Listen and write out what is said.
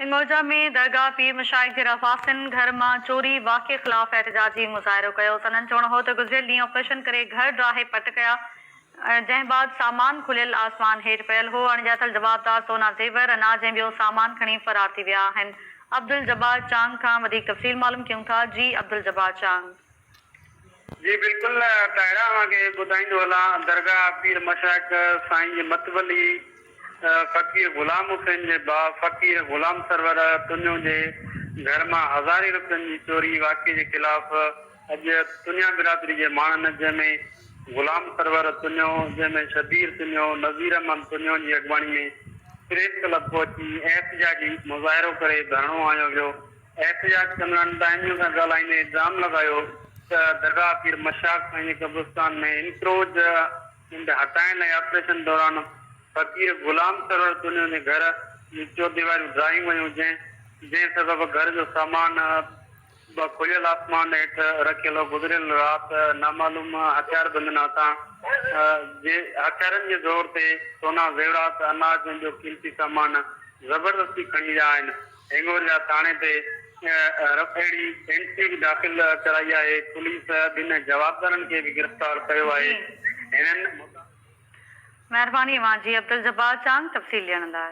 هنڱورجا ۾ درگاهه پير مشائخ جي رهواسين گهر مان چوري واقعي خلاف احتجاجي مظاهرو ڪيو. سندن چوڻ هو ته گذريل ڏينهن آپريشن ڪري گهر ڊاهي پٽ ڪيا، جنهن بعد سامان کليل آسمان هيٺ پيل هو، اڻڄاتل جوابدار سونا زيور، اناج ۽ ٻيو سامان کڻي فرار ٿي ويا آهن. عبدالجبار چانگ کان وڌيڪ تفصيل معلوم ڪيون ٿا، جي عبدالجبار چانگ. جي بلڪل طاهره اوهان کي ٻڌائيندو هلان درگاهه پير مشائخ سائين جي متولي فقير غلام حسين جي ڀاء فقير غلام سرور تنيو جي گهر مان هزارين روپين جي چوري واقعي جي خلاف اڄ تنيا برادري جي ماڻهن جنهن ۾ غلام سرور تنيو جنهن ۾ شبير تنيو نذير احمد تنيو جي اڳواڻي ۾ پريس ڪلب پهچي احتجاجي مظاهرو ڪري ڌرڻو هنيو ويو احتجاج ڪندڙن ٽائيم نيوز سان ڳالهائيندي الزام لڳايو ته درگاهه پير مشاق سائين جي قبرستان ۾ انڪروچ منٽ هٽائڻ لاء آپريشن دوران فقير غلام سرور تنيو جي گهر جون چوديواريون ڊاهيون ويون جنهن جنهن سبب گهر جو سامان به کليل آسمان هيٺ رکيل هو گذريل رات نامعلوم هٿياربندن هٿان جي هٿيارن جي زور تي سونا زيورات اناج ۽ ٻيو قيمتي سامان زبردستي کڻي ويا آهن. هنڱورجا ٿاڻي تي اهڙي اين سي به داخل ڪرائي آهي، پوليس ٻن جوابدارن کي به گرفتار ڪيو آهي، جي هنن. مهرباني اوهان جي عبدالجبار چانگ تفصيل ڏيڻ لاء.